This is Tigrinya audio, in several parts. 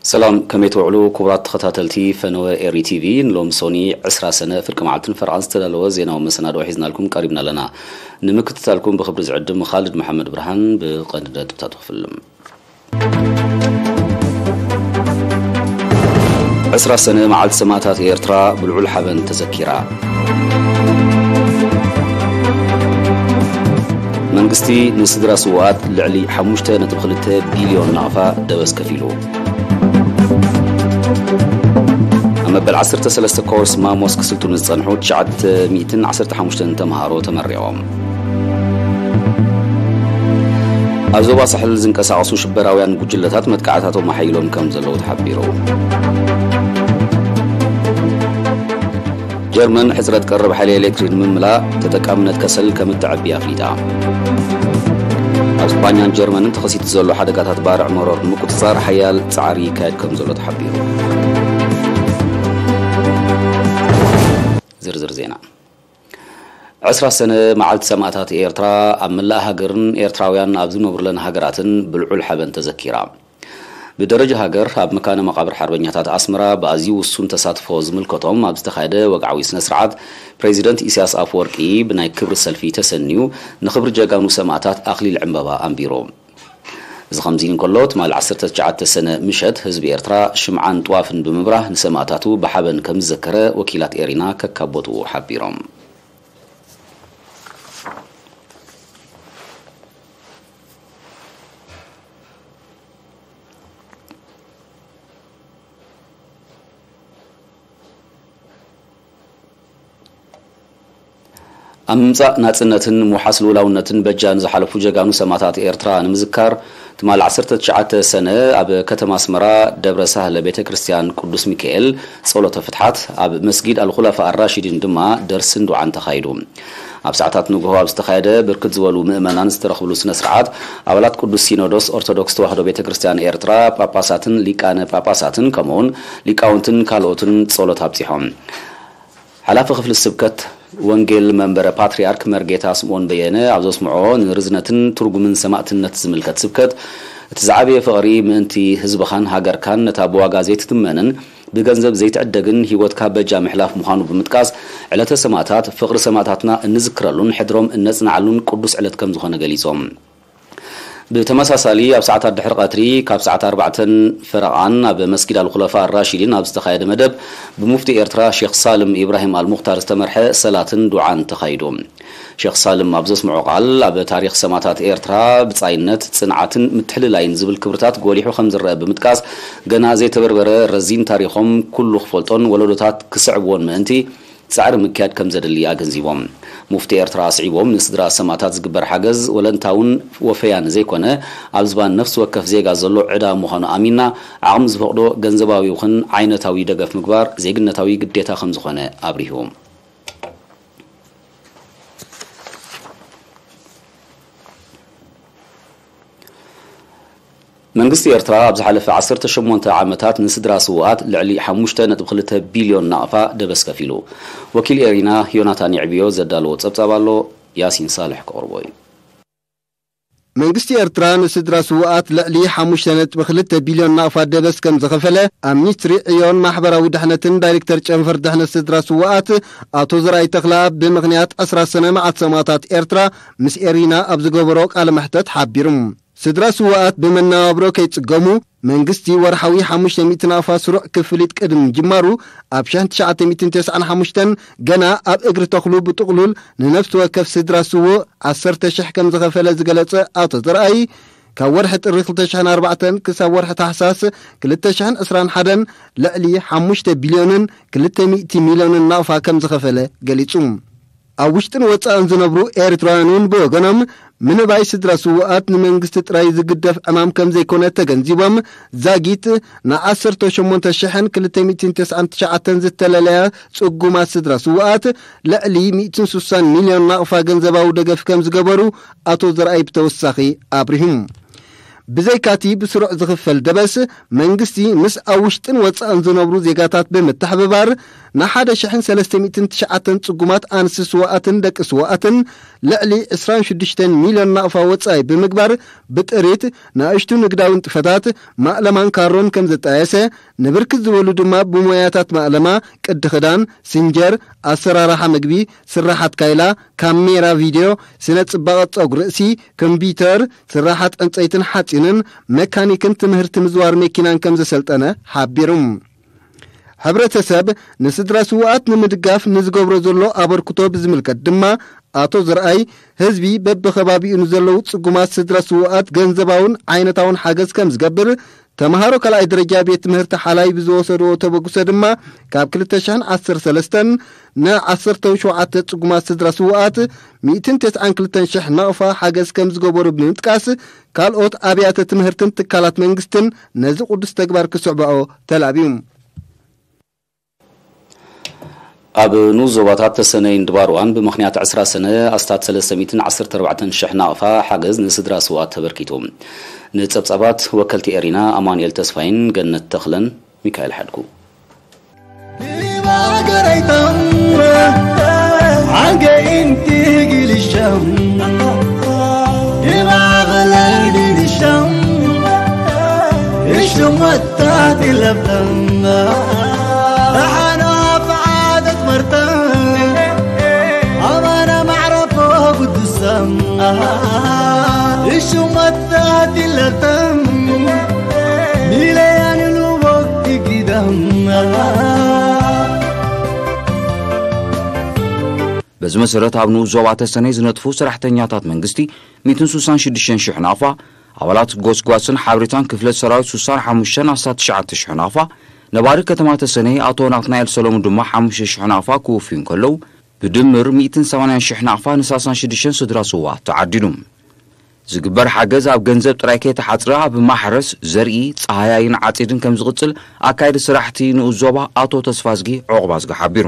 ሰላም፣ ከመይ ትውዕሉ ክቡራት ተኸታተልቲ ፈነወ ኤሪ ቲቪ? ንሎሚ ሶኒ ዕስራ ሰነ ፍርቂ መዓልትን ፈርቓን ዝተዳለወ ዜናዊ መሰናድኦ ሒዝናልኩም ቀሪብና ኣለና። ንምክትታልኩም ብኽብሪ ዝዕድም ኻልድ መሓመድ ብርሃን። ብቐንዲ ነጥብታቱ ክፍልም። ዕስራ ሰነ መዓልቲ ሰማእታት ኤርትራ ብልዑል ሓበን ተዘኪራ። መንግስቲ ንስድራ ስውኣት ልዕሊ ሓሙሽተ ነጥቢ ክልተ ቢልዮን ናቕፋ ደበስ ከፊሉ። ኣብ መበል ዓሰርተ ሰለስተ ኮርስ ማሞስ ክስልጥኑ ዝጸንሑ ትሽዓተ ሚእትን ዓሰርተ ሓሙሽተን ተምሃሮ ተመሪቖም። ኣብ ዞባ ሳሕል ዝንቀሳቐሱ ሽበራውያን ጉጅለታት መጥቃዕታቶም ኣሓይሎም ከም ዘለዉ ተሓቢሩ። ጀርመን ሕጽረት ቀረብ ሓይሊ ኤሌክትሪክ ንምምላእ ተጠቃምነት ከሰል ከም እተዕቢ ኣፍሊጣ። ኣብ ስጳኛን ጀርመንን ተኸሲቱ ዘሎ ሓደጋታት ባርዕ መሮር ንምቁጽጻር ሓያል ጻዕሪ ይካየድ ከም ዘሎ ተሓቢሩ። ዝርዝር ዜና። ዕስራ ሰነ መዓልቲ ሰማእታት ኤርትራ ኣብ መላእ ሃገርን ኤርትራውያን ኣብ ዝነብሩለን ሃገራትን ብልዑል ሓበን ተዘኪራ። ብደረጃ ሃገር ኣብ መካነ መቓብር ሓርበኛታት ኣስመራ ብኣዝዩ ውሱን ተሳትፎ ዝምልከቶም ኣብ ዝተኻየደ ወግዓዊ ስነ ስርዓት፣ ፕሬዚደንት ኢሳያስ ኣፈወርቂ ብናይ ክብሪ ሰልፊ ተሰንዩ ንኽብሪ ጀጋኑ ሰማእታት ኣኽሊል ዕምበባ ኣንቢሩ። እዚ ከምዚ ኢሉ እንከሎ፣ ትማሊ ዓሰርተ ትሽዓተ ሰነ ምሸት ህዝቢ ኤርትራ ሽምዓን ጥዋፍን ብምብራህ ንሰማእታቱ ብሓበን ከም ዝዘከረ ወኪላት ኤሪና ከካብ ቦትኡ ሓቢሮም። ኣብ ምምጻእ ናጽነትን ምውሓስ ልኡላውነትን በጃ ንዝሓለፉ ጀጋኑ ሰማእታት ኤርትራ ንምዝካር፣ ትማሊ ዓሰርተ ትሽዓተ ሰነ ኣብ ከተማ ኣስመራ ደብረ ሳህለ ቤተ ክርስቲያን ቅዱስ ሚካኤል ጸሎተ ፍትሓት፣ ኣብ መስጊድ ኣልኹላፋ ኣራሺዲን ድማ ደርስን ዱዓን ተኻይዱ። ኣብ ሰዓታት ንግሆ ኣብ ዝተኻየደ ብርክት ዝበሉ ምእመናን ዝተረኽብሉ ስነ ስርዓት፣ ኣባላት ቅዱስ ሲኖዶስ ኦርቶዶክስ ተዋህዶ ቤተ ክርስቲያን ኤርትራ፣ ጳጳሳትን ሊቃነ ጳጳሳትን ከምኡውን ሊቃውንትን ካልኦትን ጸሎት ኣብጺሖም። ሓላፊ ክፍሊ ስብከት ወንጌል መንበረ ፓትርያርክ መርጌታ ስምኦን በየነ ኣብ ዘስምዖ፣ ንርዝነትን ትርጉምን ሰማእትነት ዝምልከት ስብከት፣ እቲ ዝዓበየ ፍቕሪ ምእንቲ ህዝብኻን ሃገርካን ነታ ብዋጋ ዘይትትመንን ብገንዘብ ዘይትዕደግን ህይወትካ በጃ ምሕላፍ ምዃኑ ብምጥቃስ፣ ዕለተ ሰማእታት ፍቕሪ ሰማእታትና እንዝክረሉን ሕድሮም እነጽንዓሉን ቅዱስ ዕለት ከም ዝኾነ ገሊጾም። ብተመሳሳሊ፣ ኣብ ሰዓታት ድሕሪ ቀትሪ ካብ ሰዓት ኣርባዕተን ፈረቓን ኣብ መስጊድ ኣልኹለፋ ራሺዲን ኣብ ዝተኻየደ መደብ፣ ብሙፍቲ ኤርትራ ሼኽ ሳልም ኢብራሂም ኣልሙኽታር ዝተመርሐ ሰላትን ዱዓን ተኻይዱ። ሼኽ ሳልም ኣብ ዘስምዖ ቃል፣ ኣብ ታሪኽ ሰማእታት ኤርትራ ብጻይነት፣ ጽንዓትን ምትሕልላይን ዝብል ክብርታት ጎሊሑ ከም ዝረአ ብምጥቃስ፣ ገና ዘይተበርበረ ረዚን ታሪኾም ኩሉ ክፈልጦን ወለዶታት ክስዕብዎን ምእንቲ፣ ጻዕሪ ምክያድ ከም ዘድሊ ኣገንዚቦም። ሙፍቲ ኤርትራ ኣስዒቦም፣ ንስድራ ሰማእታት ዝግበር ሓገዝ ወለንታውን ወፈያን ዘይኮነ፣ ኣብ ዝባን ነፍሲ ወከፍ ዜጋ ዘሎ ዕዳ ምዃኑ ኣሚንና፣ ዓቕሚ ዝፈቕዶ ገንዘባዊ ይኹን ዓይነታዊ ደገፍ ምግባር ዜግነታዊ ግዴታ ከም ዝኾነ ኣብሪሁ። መንግስቲ ኤርትራ ኣብ ዝሓለፈ ዓሰርተ ሸሞንተ ዓመታት ንስድራ ስውኣት ልዕሊ ሓሙሽተ ነጥቢ ክልተ ቢልዮን ናቕፋ ደበስ ከፊሉ። ወኪል ኤሪና ዮናታን የዕብዮ ዘዳለዎ ጸብጻብ ኣሎ፣ ያሲን ሳልሕ ክቕርቦ እዩ። መንግስቲ ኤርትራ ንስድራ ስውኣት ልዕሊ ሓሙሽተ ነጥቢ ክልተ ቢልዮን ናቕፋ ደበስ ከም ዝኸፈለ ኣብ ሚኒስትሪ ዕዮን ማሕበራዊ ድሕነትን ዳይሬክተር ጨንፈር ድሕነት ስድራ ስውኣት ኣቶ ዘርኣይ ተኽለኣብ ብምኽንያት ዕስራ ሰነ መዓት ሰማእታት ኤርትራ ምስ ኤሪና ኣብ ዝገበሮ ቃለ መሕተት ሓቢሩ። ስድራ ስውኣት ብመነባብሮ ከይጽገሙ መንግስቲ ወርሓዊ ሓሙሽተ ሚእቲ ናቕፋ ስሩዕ ክፍሊት ቅድሚ ምጅማሩ ኣብ ሸሕን ትሽዓተ ሚእትን ተስዓን ሓሙሽተን ገና ኣብ እግሪ ተኽሉ ብጥቕሉል ንነፍሲ ወከፍ ስድራ ስዉእ ዓሰርተ ሽሕ ከም ዝኸፈለ ዝገለጸ ኣቶ ዘርኣይ፣ ካብ ወርሒ ጥሪ ክልተ ሽሕን ኣርባዕተን ክሳብ ወርሒ ታሕሳስ ክልተ ሽሕን ዕስራን ሓደን ልዕሊ ሓሙሽተ ቢልዮንን ክልተ ሚእቲ ሚልዮንን ናቕፋ ከም ዝኸፈለ ገሊጹ። ኣብ ውሽጥን ወጻእን ዝነብሩ ኤርትራውያን እውን ብወገኖም፣ ምንባይ ስድራ ስውኣት ንመንግስቲ ጥራይ ዝግደፍ ዕማም ከም ዘይኮነ ተገንዚቦም፣ ዛጊት ን ዓሰርተ ሸሞንተ ሽሕን ክልተ ሚእትን ተስዓን ትሽዓተን ዝተለለያ ጽጉማት ስድራ ስውኣት ልዕሊ ሚእትን ስሳን ሚልዮን ናቕፋ ገንዘባዊ ደገፍ ከም ዝገበሩ ኣቶ ዘርኣይ ብተወሳኺ ኣብሪሁ። ብዘይካቲ ብስሩዕ ዝኽፈል ደበስ፣ መንግስቲ ምስ ኣብ ውሽጥን ወጻእን ዝነብሩ ዜጋታት ብምትሕብባር ንሓደ ሽሕን ሰለስተ ሚእትን ትሽዓተን ጽጉማት ኣንስቲ ስውኣትን ደቂ ስውኣትን ልዕሊ ዕስራን ሽዱሽተን ሚልዮን ናቕፋ ወጻኢ ብምግባር ብጥሪት፣ ንኣሽቱ ንግዳዊ ንጥፈታት፣ ማእለማን ካሮን ከም ዘጣየሰ፣ ንብርክት ዝበሉ ድማ ብሞያታት ማእለማ፣ ቅዲ ክዳን፣ ስንጀር፣ ኣሰራርሓ ምግቢ፣ ስራሓት ካይላ፣ ካሜራ ቪድዮ፣ ስነ ጽባቐ ጸጉሪ ርእሲ፣ ኮምፒውተር፣ ስራሓት ዕንጸይትን ሓጺንን፣ መካኒክን ትምህርቲ ምዝዋር መኪናን ከም ዘሰልጠነ ሓቢሩ። ሕብረተሰብ ንስድራ ስውኣት ንምድጋፍ ንዝገብሮ ዘሎ ኣበርክቶ ብዝምልከት ድማ ኣቶ ዘርኣይ፣ ህዝቢ በብኸባቢኡ ንዘለዉ ጽጉማት ስድራ ስውኣት ገንዘባውን ዓይነታውን ሓገዝ ከም ዝገብር፣ ተምሃሮ ካልኣይ ደረጃ ቤት ትምህርቲ ሓላይ ብዝወሰድዎ ተበግሶ ድማ ካብ ክልተ ሽሕን ዓሰርተ ሰለስተን ን ዓሰርተ ሸውዓተ ጽጉማት ስድራ ስውኣት ሚእትን ተስዓን ክልተን ሽሕ ናቕፋ ሓገዝ ከም ዝገበሩ ብምጥቃስ፣ ካልኦት ኣብያተ ትምህርትን ትካላት መንግስትን ነዚ ቅዱስ ተግባር ክስዕባኦ ተላብዩ። ኣብ ንኡስ ዞባታት ተሰነይን ድባርዋን ብምኽንያት ዕስራ ሰነ ኣስታት ሰለስተ ሚእትን ዓሰርተ ኣርባዕተን ሽሕ ናቕፋ ሓገዝ ንስድራ ስውኣት ተበርኪቱ። ንጸብጻባት ወከልቲ ኤሪና ኣማኑኤል ተስፋይን ገነት ተኽለን ሚካኤል ሓድጉ። በዚ መሰረት ኣብ ንኡስ ዞባ ተሰነይ ዝነጥፉ ሰራሕተኛታት መንግስቲ ሚእትን ስሳን ሽዱሽተን ሽሕ ናቕፋ፣ ኣባላት ጎስጓስን ሓበሬታን ክፍለት ሰራዊት ስሳን ሓሙሽተን ኣስታት ትሽዓተ ሽሕ ናቕፋ፣ ነባሪ ከተማ ተሰነይ ኣቶ ናትናኤል ሰሎሙን ድማ ሓሙሽተ ሽሕ ናቕፋ ክውፍዩ እንከለዉ፣ ብድምር ሚእትን ሰማንያን ሽሕ ናቕፋ ንሳሳን ሽዱሽተን ስድራ ስውኣት ተዓዲሉ። ዝግበር ሓገዝ ኣብ ገንዘብ ጥራይ ከይተሓጽረ ኣብ ማሕረስ፣ ዘርኢ፣ ጻህያይን ዓጺድን ከም ዝቕጽል ኣካይዲ ስራሕቲ ንኡስ ዞባ ኣቶ ተስፋዝጊ ዑቕባዝጊ ሓቢሩ።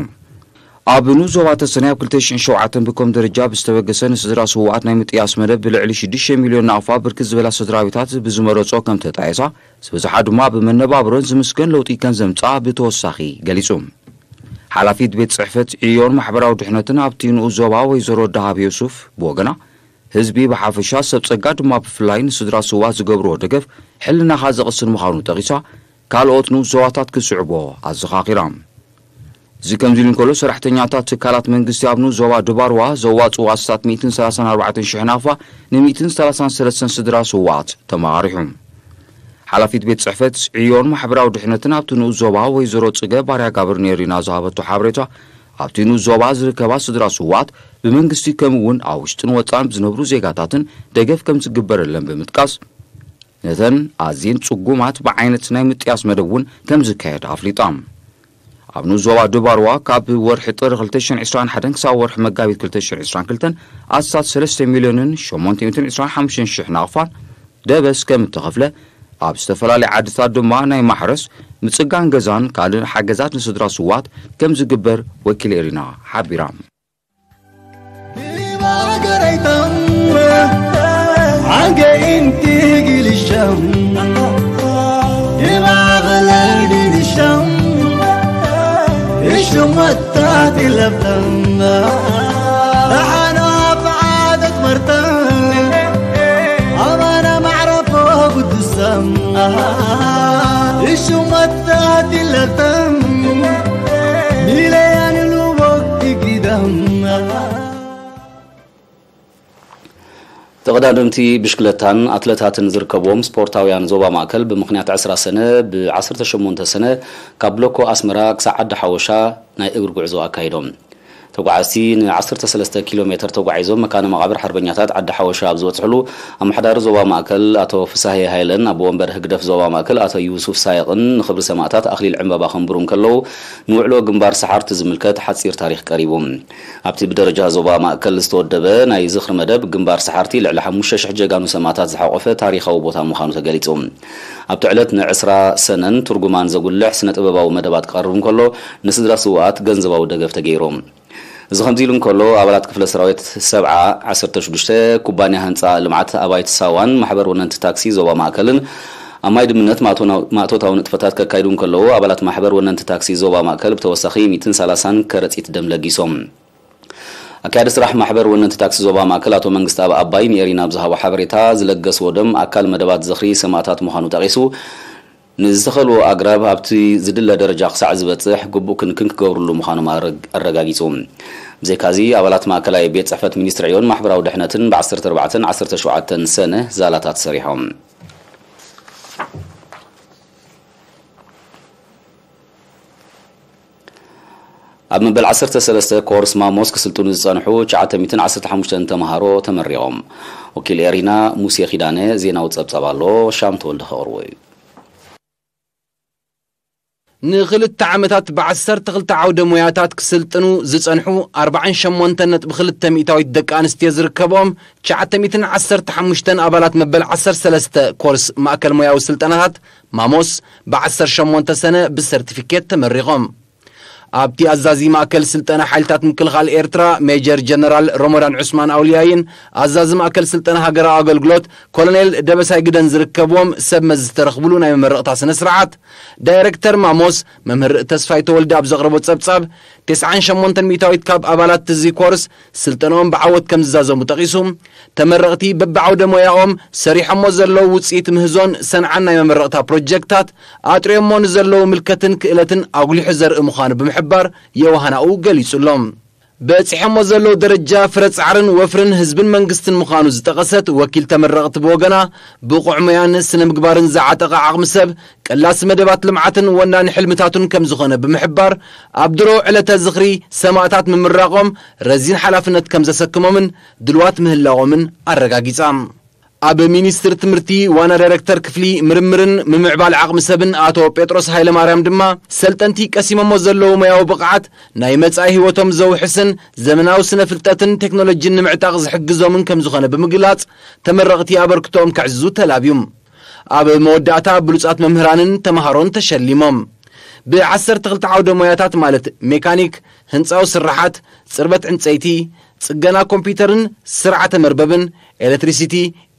ኣብ ንኡስ ዞባ ተሰነይ ኣብ ክልተ ሽሕን ሸውዓተን ብኮም ደረጃ ብዝተበገሰ ንስድራ ስውኣት ናይ ምጥያስ መደብ ብልዕሊ ሽዱሽተ ሚልዮን ናቕፋ ብርክት ዝበላ ስድራ ቤታት ብዝመረጾ ከም ተጣየሳ፣ ዝበዝሓ ድማ ብመነባብሮን ዝምስገን ለውጢ ከም ዘምጽኣ ብተወሳኺ ገሊጹ። ሓላፊት ቤት ጽሕፈት ዕዮን ማሕበራዊ ድሕነትን ኣብቲ ንኡስ ዞባ ወይዘሮ ደሃብ ዮሱፍ ብወገና፣ ህዝቢ ብሓፈሻ ሰብ ጸጋ ድማ ብፍላይ ንስድራ ስውኣት ዝገብርዎ ደገፍ ሕልናኻ ዘቕስን ምዃኑ ጠቒሳ፣ ካልኦት ንኡስ ዞባታት ክስዕቦ ኣዘኻኺራ። እዚ ከምዚ ኢሉ እንከሎ፣ ሰራሕተኛታት ትካላት መንግስቲ ኣብ ንኡስ ዞባ ድባርዋ ዘዋጽኡ ኣስታት ሚእትን ሰላሳን ኣርባዕተን ሽሕ ናቕፋ ንሚእትን ሰላሳን ሰለስተን ስድራ ስውኣት ተመቓሪሑ። ሓላፊት ቤት ጽሕፈት ዕዮን ማሕበራዊ ድሕነትን ኣብቲ ንኡስ ዞባ ወይዘሮ ጽገ ባርያ ጋብር ኔሪና ዝሃበቶ ሓበሬታ፣ ኣብቲ ንኡስ ዞባ ዝርከባ ስድራ ስውኣት ብመንግስቲ ከምኡ እውን ኣብ ውሽጥን ወጻን ብዝነብሩ ዜጋታትን ደገፍ ከም ዝግበረለን ብምጥቃስ፣ ነተን ኣዝየን ጽጉማት ብዓይነት ናይ ምጥያስ መደብ እውን ከም ዝካየድ ኣፍሊጣ። ኣብ ንኡስ ዞባ ድባርዋ ካብ ወርሒ ጥሪ ክልተ ሽሕን ዕስራን ሓደን ክሳብ ወርሒ መጋቢት ክልተ ሽሕን ዕስራን ክልተን ኣስታት ሰለስተ ሚልዮንን ሸሞንተ ሚእትን ዕስራን ሓሙሽተን ሽሕ ናቕፋን ደበስ ከም እተኸፍለ፣ ኣብ ዝተፈላለዩ ዓድታት ድማ ናይ ማሕረስ፣ ምጽጋን ገዛን ካልእ ሓገዛት ንስድራ ስውኣት ከም ዝግበር ወኪል ኤሪና ሓቢራ። ተቐዳደምቲ ብሽክለታን ኣትለታትን ዝርከብዎም ስፖርታውያን ዞባ ማእከል ብምኽንያት ዕስራ ሰነ ብ ዓሰርተ ሸሞንተ ሰነ ካብ ብሎኮ ኣስመራ ክሳዕ ዓዲ ሓወሻ ናይ እግሪ ጉዕዞ ኣካይዶም። ተጓዓዝቲ ን ዓሰርተ ሰለስተ ኪሎ ሜተር ተጓዒዞም መካነ መቓብር ሓርበኛታት ዓዲ ሓወሻ ኣብ ዝበጽሕሉ፣ ኣመሓዳሪ ዞባ ማእከል ኣቶ ፍሳሄ ሃይለን ኣቦ ወንበር ህግደፍ ዞባ ማእከል ኣቶ ዩሱፍ ሳይቕን ንኽብሪ ሰማእታት ኣኽሊል ዕምባባ ከንብሩ እንከለዉ፣ ንውዕሎ ግንባር ሰሓርቲ ዝምልከት ሓጺር ታሪኽ ቀሪቡ። ኣብቲ ብደረጃ ዞባ ማእከል ዝተወደበ ናይ ዝኽሪ መደብ፣ ግንባር ሰሓርቲ ልዕሊ ሓሙሽተ ሽሕ ጀጋኑ ሰማእታት ዝሓቖፈ ታሪኻዊ ቦታ ምዃኑ ተገሊጹ። ኣብቲ ዕለት ንዕስራ ሰነን ትርጉማን ዘጉልሕ ስነ ጥበባዊ መደባት ክቐርብ እንከሎ፣ ንስድራ ስውኣት ገንዘባዊ ደገፍ ተገይሩ። እዚ ከምዚ ኢሉ እንከሎ፣ ኣባላት ክፍለ ሰራዊት ሰብዓ ዓሰርተ ሽዱሽተ፣ ኩባንያ ህንፃ ልምዓት ኣባይቲ ሳዋን ማሕበር ወነንቲ ታክሲ ዞባ ማእከልን ኣብ ማይ ድምነት ማእቶናው-፣ ማእቶታዊ ንጥፈታት ከካይዱ እንከለዉ፣ ኣባላት ማሕበር ወነንቲ ታክሲ ዞባ ማእከል ብተወሳኺ ሚእትን ሰላሳን ከረጺት ደም ለጊሶም። ኣካያዲ ስራሕ ማሕበር ወነንቲ ታክሲ ዞባ ማእከል ኣቶ መንግስትኣብ ኣባይ ንኤሪና ኣብ ዝሃቦ ሓበሬታ፣ ዝለገስዎ ደም ኣካል መደባት ዝኽሪ ሰማእታት ምዃኑ ጠቒሱ፣ ንዝተኸልዎ ኣግራብ ኣብቲ ዝድለ ደረጃ ክሳዕ ዝበጽሕ ግቡእ ክንክን ክገብርሉ ምዃኖም ኣረግ-፣ ኣረጋጊጹ። ብዘይካዚ፣ ኣባላት ማእከላይ ቤት ጽሕፈት ሚኒስትሪ ዕዮን ማሕበራዊ ድሕነትን ብ ዓሰርተ ኣርባዕተን ዓሰርተ ሸውዓተን ሰነ ዛላታት ሰሪሖም። ኣብ መበል ዓሰርተ ሰለስተ ኮርስ ማሞስ ክስልጥኑ ዝጸንሑ ትሽዓተ ሚእትን ዓሰርተ ሓሙሽተን ተምሃሮ ተመሪቖም። ወኪል ኤሪና ሙሴ ኪዳነ ዜናዊ ጸብጻብ ኣሎ፣ ሻም ተወልደ ከቕርቦ እዩ። ንኽልተ ዓመታት ብዓሰርተ ክልተ ዓውደ ሞያታት ክስልጥኑ ዝጸንሑ ኣርባዓን ሸሞንተን ነጥቢ ክልተ ሚእታዊት ደቂ ኣንስትዮ ዝርከብኦም ትሽዓተ ሚእትን ዓሰርተ ሓሙሽተን ኣባላት መበል ዓሰርተ ሰለስተ ኮርስ ማእከል ሞያዊ ስልጠናታት ማሞስ ብዓሰርተ ሸሞንተ ሰነ ብሰርቲፊኬት ተመሪቖም። ኣብቲ ኣዛዚ ማእከል ስልጠና ሓይልታት ምክልኻል ኤርትራ ሜጀር ጀነራል ሮሞዳን ዑስማን ኣውልያይን ኣዛዚ ማእከል ስልጠና ሃገራዊ ኣገልግሎት ኮሎኔል ደበሳይ ግደን ዝርከብዎም ሰብ መዚ ዝተረኽብሉ ናይ መመረቕታ ስነ ስርዓት፣ ዳይረክተር ማሞስ መምህር ተስፋይ ተወልደ ኣብ ዘቕረቦ ጸብጻብ፣ ተስዓን ሸሞንተን ሚእታዊት ካብ ኣባላት እዚ ኮርስ ስልጠናኦም ብዓወት ከም ዝዛዘሙ ጠቒሱ፣ ተመረቕቲ በብዓውደ ሞያኦም ሰሪሖሞ ዘለዉ ውጽኢት ምህዞን ሰንዓን ናይ መመረቕታ ፕሮጀክታት ኣጥርዮሞ ንዘለዉ ምልከትን ክእለትን ኣጉሊሑ ዘርኢ ምዃኑ ብምሕባር የውሃናኡ ገሊጹ ኣሎ። በጺሖሞ ዘለዉ ደረጃ ፍረ ጻዕርን ወፍርን ህዝብን መንግስትን ምዃኑ ዝጠቐሰት ወኪል ተመረቕቲ ብወገና፣ ብቑዕ ሞያን ስነ ምግባርን ዝዓጠቐ ዓቕሚ ሰብ ቀላሲ መደባት ልምዓትን ወናኒ ሕልምታቱን ከም ዝኾነ ብምሕባር፣ ኣብ ድሮ ዕለተ ዝኽሪ ሰማእታት ምምራቖም ረዚን ሓላፍነት ከም ዘሰክሞምን ድልዋት ምህላቖምን ኣረጋጊጻ። ኣብ ሚኒስትሪ ትምህርቲ ዋና ዳይረክተር ክፍሊ ምርምርን ምምዕባል ዓቕሚ ሰብን ኣቶ ጴጥሮስ ሃይለማርያም ድማ፣ ሰልጠንቲ ቀሲሞሞ ዘለዉ ሞያዊ ብቕዓት ናይ መጻኢ ህይወቶም ዘውሕስን ዘመናዊ ስነ ፍልጠትን ቴክኖሎጂን ንምዕጣቕ ዝሕግዞምን ከም ዝኾነ ብምግላጽ፣ ተመረቕቲ ኣበርክቶኦም ከዕዝዙ ተላብዩ። ኣብ መወዳእታ ብሉጻት መምህራንን ተምሃሮን ተሸሊሞም። ብዓሰርተ ክልተ ዓውደ ሞያታት ማለት ሜካኒክ፣ ህንጻዊ ስራሓት፣ ጽርበት ዕንጸይቲ፣ ጽገና ኮምፒውተርን ስርዓተ መርበብን፣ ኤሌክትሪሲቲ፣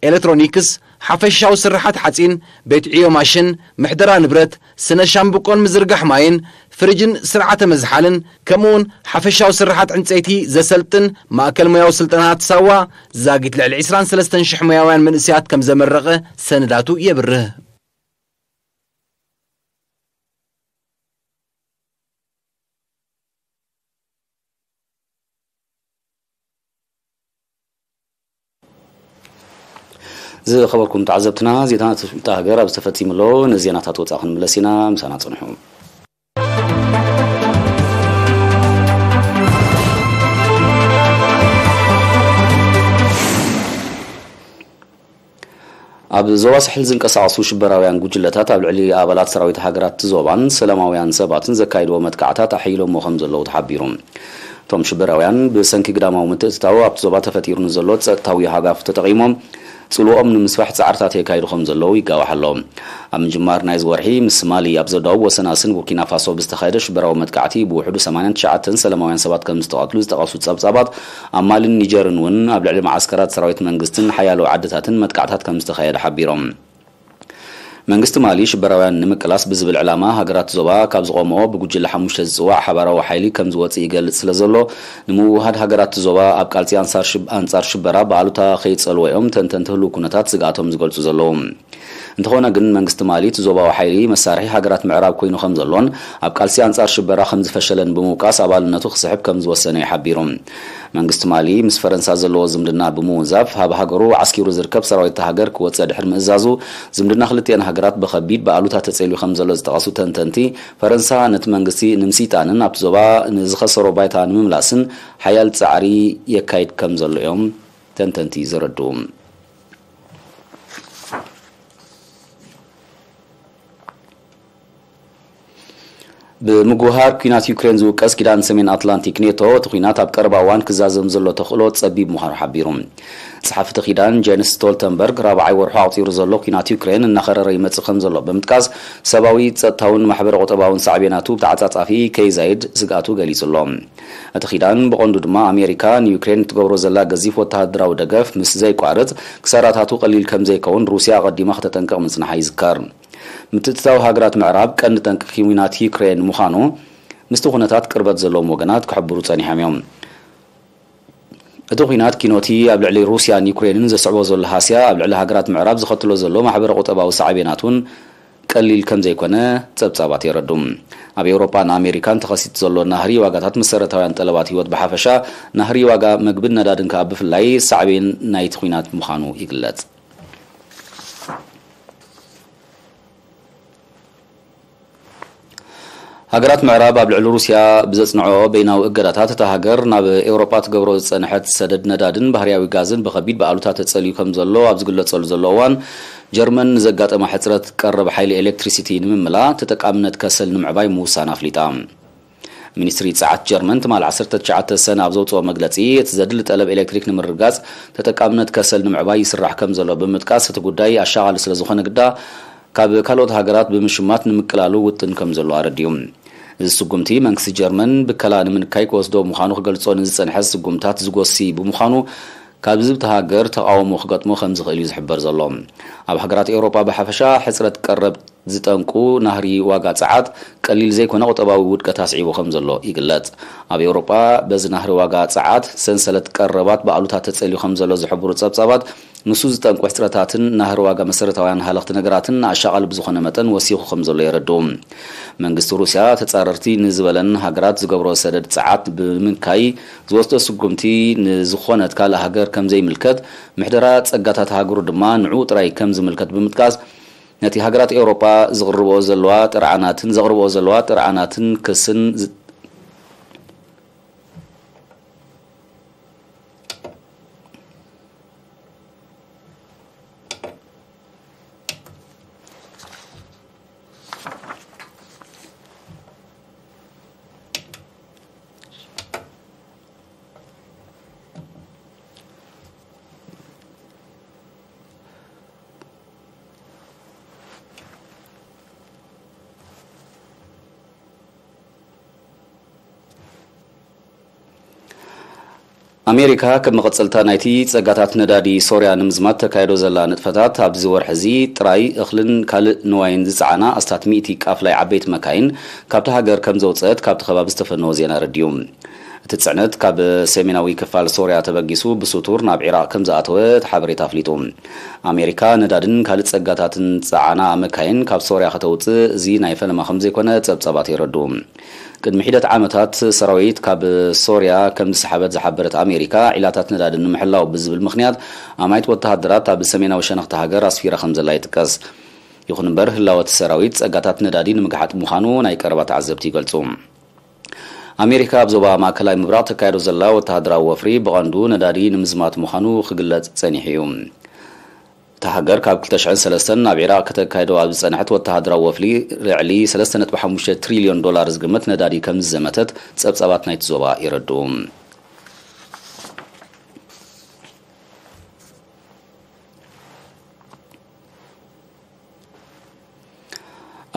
ኤሌክትሮኒክስ፣ ሓፈሻዊ ስርሓት ሓጺን፣ ቤት ዕዮ ማሽን፣ ምሕደራ ንብረት፣ ስነ ሻምብቆን ምዝርጋሕ ማይን፣ ፍሪጅን ስርዓተ መዝሓልን፣ ከምኡውን ሓፈሻዊ ስርሓት ዕንጸይቲ ዘሰልጥን ማእከል ሞያዊ ስልጠናታት ሳዋ፣ ዛጊት ልዕሊ ዕስራን ሰለስተን ሽሕ ሞያውያን መንእሰያት ከም ዘመረቐ ሰነዳቱ የብርህ። ዝኸበርኩም ተዓዘብትና፣ ዜናታት ውሽጢ ሃገር ኣብ ዝተፈጺሙ ኣሎ። ንዜናታት ወጻኢ ክንምለስ ኢና። ምሳና ጽንሑ። ኣብ ዞባ ሳሕል ዝንቀሳቐሱ ሽበራውያን ጉጅለታት ኣብ ልዕሊ ኣባላት ሰራዊት ሃገራት እቲ ዞባን ሰላማውያን ሰባትን ዘካይድዎ መጥቃዕታት ኣሕይሎሞ ከም ዘለዉ ተሓቢሩ። እቶም ሽበራውያን ብሰንኪ ግዳማዊ ምትእትታው ኣብቲ ዞባ ተፈጢሩ ንዘሎ ጸጥታዊ ሃጋፍ ተጠቒሞም ጽልኦም ንምስፋሕ ጻዕርታት የካይዱ ከም ዘለዉ ይጋዋሕ ኣሎ። ኣብ ምጅማር ናይዚ ወርሒ ምስ ማሊ ኣብ ዘዳውብ ወሰን ኣስን ቡርኪና ፋሶ ብዝተኻየደ ሽበራዊ መጥቃዕቲ ብውሕዱ ሰማንያን ትሽዓተን ሰላማውያን ሰባት ከም ዝተቐትሉ ዝጠቐሱ ጸብጻባት፣ ኣብ ማልን ኒጀርን እውን ኣብ ልዕሊ መዓስከራት ሰራዊት መንግስትን ሓያሎ ዓድታትን መጥቃዕታት ከም ዝተኻየደ ሓቢሮም። መንግስቲ ማሊ ሽበራውያን ንምቅላስ ብዝብል ዕላማ ሃገራት ዞባ ካብ ዝቖምኦ ብጉጅለ ሓሙሽተ ዝጽዋዕ ሓባራዊ ሓይሊ ከም ዝወጽእ ይገልጽ ስለ ዘሎ፣ ንምውህሃድ ሃገራት ዞባ ኣብ ቃልሲ ኣንሳር ሽብ-፣ ኣንጻር ሽበራ ብኣሉታ ከይጸልዎ እዮም ተንተንቲ ህሉው ኩነታት ስግኣቶም ዝገልጹ ዘለዉ። እንተኾነ ግን መንግስቲ ማሊ እቲ ዞባዊ ሓይሊ መሳርሒ ሃገራት ምዕራብ ኮይኑ ከም ዘሎን ኣብ ቃልሲ ኣንጻር ሽበራ ከም ዝፈሸለን ብምውቃስ ኣባልነቱ ክስሕብ ከም ዝወሰነ እዩ ሓቢሩ። መንግስቲ ማሊ ምስ ፈረንሳ ዘለዎ ዝምድና ብምውንዛፍ ኣብ ሃገሩ ዓስኪሩ ዝርከብ ሰራዊት እታ ሃገር ክወጽእ ድሕሪ ምእዛዙ፣ ዝምድና ክልቲኤን ሃገራት ብኸቢድ ብኣሉታ ተጸልዩ ከም ዘሎ ዝጠቐሱ ተንተንቲ፣ ፈረንሳ ነቲ መንግስቲ ንምስይጣንን ኣብቲ ዞባ ንዝኸሰሮ ባይታ ንምምላስን ሓያል ጻዕሪ የካይድ ከም ዘሎ እዮም ተንተንቲ ዘረድኡ። ብምጉሃር ኲናት ዩክሬን ዝውቀስ ኪዳን ሰሜን ኣትላንቲክ ኔቶ፣ እቲ ኲናት ኣብ ቀረባ እዋን ክዛዘም ዘሎ ተኽእሎ ጸቢብ ምዃኑ ሓቢሩ። ጸሓፊ እቲ ኪዳን ጀንስ ስቶልተንበርግ፣ ራብዓይ ወርሑ ኣቑጺሩ ዘሎ ኲናት ዩክሬን እናኸረረ ይመጽእ ከም ዘሎ ብምጥቃስ፣ ሰብኣዊ፣ ጸጥታውን ማሕበረ ቁጠባውን ሳዕቤናቱ ብተዓጻጻፊ ከይዛይድ ስግኣቱ ገሊጹ ኣሎ። እቲ ኪዳን ብቐንዱ ድማ ኣሜሪካ ንዩክሬን እትገብሮ ዘላ ገዚፍ ወተሃደራዊ ደገፍ ምስ ዘይቋርጽ፣ ክሳራታቱ ቀሊል ከም ዘይከውን ሩስያ ኣቐዲማ ከተጠንቅቕ ምጽንሓ ይዝከር። ምትእትታው ሃገራት ምዕራብ ቀንዲ ጠንቂ ኲናት ዩክሬን ምዃኑ ምስቲ ኩነታት ቅርበት ዘለዎም ወገናት ክሕብሩ ጸኒሖም እዮም። እቲ ኲናት ኪኖቲ ኣብ ልዕሊ ሩስያን ዩክሬንን ዘስዕቦ ዘሎ ሃስያ ኣብ ልዕሊ ሃገራት ምዕራብ ዘኸትሎ ዘሎ ማሕበረ ቁጠባዊ ሳዕቤናት እውን ቀሊል ከም ዘይኮነ ጸብጻባት የረዱ። ኣብ ኤውሮጳን ኣሜሪካን ተኸሲቱ ዘሎ ናህሪ ዋጋታት መሰረታውያን ጠለባት ህይወት ብሓፈሻ፣ ናህሪ ዋጋ መግብን ነዳድን ከኣ ብፍላይ ሳዕቤን ናይቲ ኲናት ምዃኑ ይግለጽ። ሃገራት ምዕራብ ኣብ ልዕሊ ሩስያ ብዘጽንዖ በይናዊ እገዳታት፣ እታ ሃገር ናብ ኤውሮጳ ትገብሮ ዝጸንሐት ሰደድ ነዳድን ባህርያዊ ጋዝን ብኸቢድ ብኣሉታ ተጸልዩ ከም ዘሎ ኣብ ዝግለጸሉ ዘሎ እዋን፣ ጀርመን ንዘጋጠማ ሕጽረት ቀረብ ሓይሊ ኤሌክትሪሲቲ ንምምላእ፣ ተጠቃምነት ከሰል ንምዕባይ ምውሳን ኣፍሊጣ። ሚኒስትሪ ጸዓት ጀርመን ትማል ዓሰርተ ትሽዓተ ሰነ ኣብ ዘውጽኦ መግለጺ፣ እቲ ዘድሊ ጠለብ ኤሌክትሪክ ንምርግጋጽ፣ ተጠቃምነት ከሰል ንምዕባይ ይስራሕ ከም ዘሎ ብምጥቃስ፣ እቲ ጉዳይ ኣሻቓሊ ስለ ዝኾነ ግዳ፣ ካብ ካልኦት ሃገራት ብምሽማት ንምቅላሉ ውጥን ከም ዘሎ ኣረዲኡ። እዚ ስጉምቲ፣ መንግስቲ ጀርመን ብከላ ንምንካይ ክወስዶ ምዃኑ ክገልጾ ንዝጸንሐ ስጉምታት ዝጎሲ ብምዃኑ፣ ካብዚ ብቲ ሃገር ተቓውሞ ክገጥሞ ከም ዝኽእል እዩ ዝሕበር ዘሎ። ኣብ ሃገራት ኤውሮጳ ብሓፈሻ፣ ሕጽረት ቀረብ ዝጠንቁ ናህሪ ዋጋ ጸዓት ቀሊል ዘይኮነ ቁጠባዊ ውድቀት ኣስዒቡ ከም ዘሎ ይግለጽ። ኣብ ኤውሮጳ በዚ ናህሪ ዋጋ ጸዓት ሰንሰለት ቀረባት ብኣሉታ ተጸልዩ ከም ዘሎ ዝሕብሩ ጸብጻባት፣ ንሱ ዝጠንቁ ሕጽረታትን ናህሪ ዋጋ መሰረታውያን ሃለኽቲ ነገራትን ኣሻቓሊ ብዝኾነ መጠን ወሲኹ ከም ዘሎ የረድኡ። መንግስቲ ሩስያ ተጻረርቲ ንዝበለን ሃገራት ዝገብሮ ሰደድ ጸዓት ብምንካይ ዝወስዶ ስጉምቲ ንዝኾነት ካልእ ሃገር ከም ዘይምልከት፣ ምሕደራ ጸጋታት ሃገሩ ድማ ንዕኡ ጥራይ ከም ዝምልከት ብምጥቃስ፣ ነቲ ሃገራት ኤውሮጳ ዝቕርብኦ ዘለዋ ጥርዓናትን ዘቕርብኦ ዘለዋ ጥርዓናትን ክስን ዝ- ኣሜሪካ፣ ከም መቐጸልታ ናይቲ ጸጋታት ነዳዲ ሶርያ ንምዝማት ተካይዶ ዘላ ንጥፈታት፣ ኣብዚ ወርሒ እዚ ጥራይ እኽልን ካልእ ንዋይን ዝጸዓና ኣስታት ሚእቲ ቃፍላይ ዓበይቲ መካይን ካብቲ ሃገር ከም ዘውጸአት ካብቲ ከባቢ ዝተፈነወ ዜና ኣረዲኡ። እቲ ጽዕነት ካብ ሰሜናዊ ክፋል ሶርያ ተበጊሱ ብስቱር ናብ ዒራቕ ከም ዝኣተወ እቲ ሓበሬታ ኣፍሊጡ። ኣሜሪካ ነዳድን ካልእ ጸጋታትን ዝጸዓና መካይን ካብ ሶርያ ከተውጽእ እዚ ናይ ፈለማ ከም ዘይኮነ ጸብጻባት የረድኡ። ቅድሚ ሒደት ዓመታት ሰራዊት ካብ ሶርያ ከም ዝሰሓበት ዝሓበረት ኣሜሪካ፣ ዒላታት ነዳዲ ንምሕላው ብዝብል ምኽንያት ኣማኢት ወተሃደራት ኣብ ሰሜናዊ ሸነኽቲ ሃገር ኣስፊራ ከም ዘላ ይጥቀስ። ይኹን እምበር፣ ህላወ እቲ ሰራዊት ጸጋታት ነዳዲ ንምግሓጥ ምዃኑ ናይ ቀረባ ተዓዘብቲ ይገልጹ። ኣሜሪካ ኣብ ዞባ ማእከላይ ምብራቕ ተካይዶ ዘላ ወተሃደራዊ ወፍሪ ብቐንዱ ነዳዲ ንምዝማት ምዃኑ ክግለጽ ጸኒሑ እዩ። እታ ሃገር ካብ ክልተ ሽሕን ሰለስተን ናብ ዒራቕ ከተካይዶ ኣብ ዝጸንሐት ወተሃደራዊ ወፍሪ ልዕሊ ሰለስተ ነጥቢ ሓሙሽተ ትሪልዮን ዶላር ዝግመት ነዳዲ ከም ዝዘመተት ጸብጻባት ናይቲ ዞባ የረድኡ።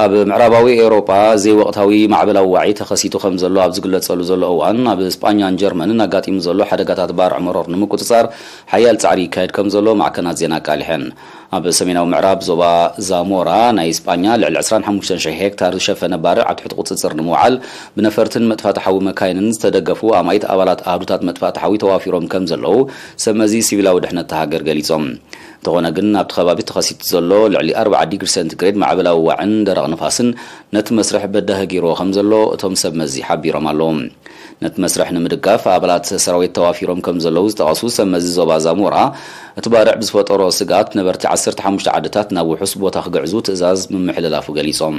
ኣብ ምዕራባዊ ኤውሮጳ ዘይወቕታዊ ማዕበላዊ ዋዒ ተኸሲቱ ከም ዘሎ ኣብ ዝግለጸሉ ዘሎ እዋን፣ ኣብ ስጳኛን ጀርመንን ኣጋጢሙ ዘሎ ሓደጋታት ባርዕ መሮር ንምቁጽጻር ሓያል ጻዕሪ ይካየድ ከም ዘሎ ማዕከናት ዜና ኣቃሊሐን። ኣብ ሰሜናዊ ምዕራብ ዞባ ዛሞራ ናይ ስጳኛ፣ ልዕሊ ዕስራን ሓሙሽተን ሽሕ ሄክታር ዝሸፈነ ባርዕ ኣብ ትሕቲ ቁጽጽር ንምውዓል፣ ብነፈርትን መጥፋእቲ ሓዊ መካይንን ዝተደገፉ ኣማኢት ኣባላት ኣሃዱታት መጥፋእቲ ሓዊ ተዋፊሮም ከም ዘለዉ ሰብመዚ ሲቪላዊ ድሕነት እታ ሃገር ገሊጾም። እንተኾነ ግን፣ ኣብቲ ከባቢ ተኸሲቱ ዘሎ ልዕሊ ኣርብዓ ዲግሪ ሴንቲግሬድ ማዕበላዊ ዋዕን ደረቕ ንፋስን ነቲ መስርሕ በዳሂ ገይርዎ ከም ዘሎ እቶም ሰብ መዚ ሓቢሮም ኣለዉ። ነቲ መስርሕ ንምድጋፍ ኣባላት ሰራዊት ተዋፊሮም ከም ዘለዉ ዝጠቐሱ ሰብ መዚ ዞባ ዛሞራ፣ እቲ ባርዕ ብዝፈጠሮ ስግኣት ነበርቲ ዓሰርተ ሓሙሽተ ዓድታት ናብ ውሑስ ቦታ ክግዕዙ ትእዛዝ ምምሕልላፉ ገሊጾም።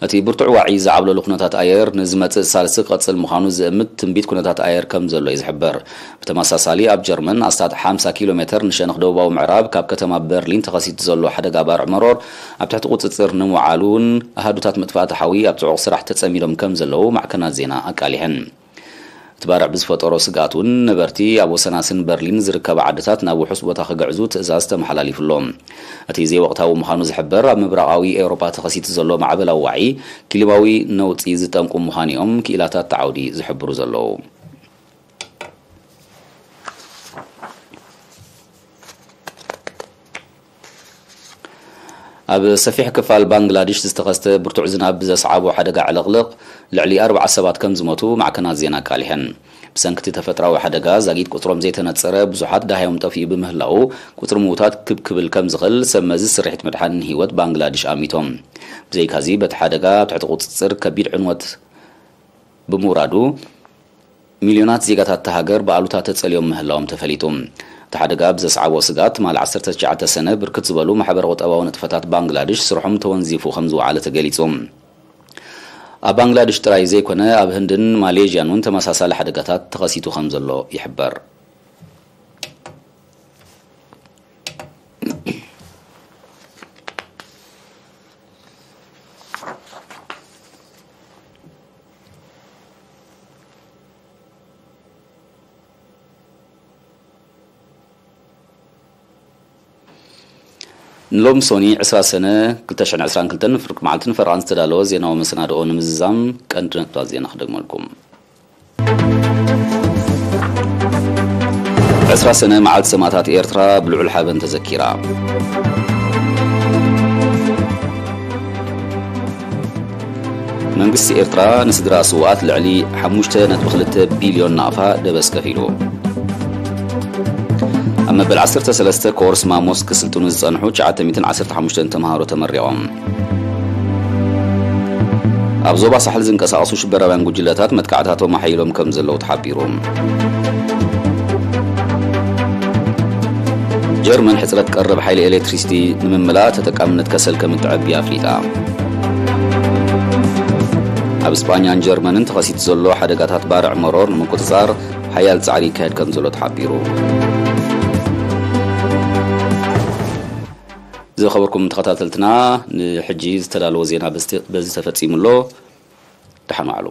እቲ ብርቱዕ ዋዒ ዝዓብለሉ ኩነታት ኣየር ንዝመጽእ ሳልስቲ ክቐጽል ምዃኑ ዝእምት ትንቢት ኩነታት ኣየር ከም ዘሎ እዩ ዝሕበር። ብተመሳሳሊ ኣብ ጀርመን ኣስታት ሓምሳ ኪሎ ሜተር ንሸነኽ ደቡባዊ ምዕራብ ካብ ከተማ በርሊን ተኸሲቱ ዘሎ ሓደጋ ባርዕ መሮር ኣብ ትሕቲ ቁጽጽር ንምውዓሉ እውን ኣሃዱታት መጥፋእቲ ሓዊ ኣብ ጽዑቕ ስራሕ ተጸሚዶም ከም ዘለዉ ማዕከናት ዜና ኣቃሊሐን። እቲ ባርዕ ብዝፈጠሮ ስግኣት እውን ነበርቲ ኣብ ወሰናስን በርሊን ዝርከባ ዓድታት ናብ ውሑስ ቦታ ክግዕዙ ትእዛዝ ተመሓላሊፉሎም። እቲ ዘይወቕታዊ ምዃኑ ዝሕበር ኣብ ምብራቓዊ ኤውሮጳ ተኸሲቱ ዘሎ ማዕበላዊ ዋዒ ክሊማዊ ነውጺ ዝጠንቁ ምዃኑ እዮም ክኢላታት እቲ ዓውዲ ዝሕብሩ ዘለዉ። ኣብ ሰፊሕ ክፋል ባንግላድሽ ዝተኸስተ ብርቱዕ ዝናብ ብዘስዓቦ ሓደጋ ዕልቕልቕ ልዕሊ ኣርባዓ ሰባት ከም ዝሞቱ ማዕከናት ዜና ኣቃሊሐን። ብሰንኪ እቲ ተፈጥራዊ ሓደጋ ዛጊት ቁጽሮም ዘይተነጸረ ብዙሓት ደሃዮም ጠፊኡ ብምህላዉ ቁጽሪ ምዉታት ክብ ክብል ከም ዝኽእል ሰብ መዚ ስርሒት ምድሓን ህይወት ባንግላድሽ ኣሚቶም። ብዘይካዚ በቲ ሓደጋ ኣብ ትሕቲ ቁጽጽር ከቢድ ዕንወት ብምውራዱ ሚልዮናት ዜጋታት እታ ሃገር ብኣሉታ ተጸልዮም ምህላዎም ተፈሊጡ። እቲ ሓደጋ ብዘስዓቦ ስግኣት ትማሊ ዓሰርተ ትሽዓተ ሰነ ብርክት ዝበሉ ማሕበረ ቁጠባዊ ንጥፈታት ባንግላድሽ ስርሖም ተወንዚፉ ከም ዝወዓለ ተገሊጹ። ኣብ ባንግላድሽ ጥራይ ዘይኮነ ኣብ ህንድን ማሌዥያን እውን ተመሳሳሊ ሓደጋታት ተኸሲቱ ከም ዘሎ ይሕበር። ንሎም ሶኒ ዕስራ ሰነ ክልተ ሽሕን ዕስራን ክልተን ፍርቂ መዓልትን ፈረቓን ዝተዳለወ ዜናዊ መሰናድኦ ንምዝዛም ቀንዲ ነጥብታት ዜና ክደግመልኩም። ዕስራ ሰነ መዓልቲ ሰማእታት ኤርትራ ብልዑል ሓበን ተዘኪራ። መንግስቲ ኤርትራ ንስድራ ስውኣት ልዕሊ ሓሙሽተ ነጥቢ ክልተ ቢልዮን ናቕፋ ደበስ ከፊሉ። ኣብ መበል ዓሰርተ ሰለስተ ኮርስ ማሞስ ክስልጥኑ ዝጸንሑ ትሽዓተ ሚእትን ዓሰርተ ሓሙሽተን ተምሃሮ ተመሪቖም። ኣብ ዞባ ሳሕል ዝንቀሳቐሱ ሽበራውያን ጉጅለታት መጥቃዕታቶም ኣሓይሎም ከም ዘለዉ ተሓቢሩ። ጀርመን ሕጽረት ቀረብ ሓይሊ ኤሌክትሪሲቲ ንምምላእ ተጠቃምነት ከሰል ከም እትዕቢ ኣፍሊጣ። ኣብ ስጳኛን ጀርመንን ተኸሲቱ ዘሎ ሓደጋታት ባርዕ መሮር ንምቁጽጻር ሓያል ጻዕሪ ይካየድ ከም ዘሎ ተሓቢሩ። ዝኸበርኩም ተኸታተልትና፣ ንሕጂ ዝተዳለወ ዜና በዚ፣ በዚ ተፈጺሙ ኣሎ። ደሓን ዋዕሉ።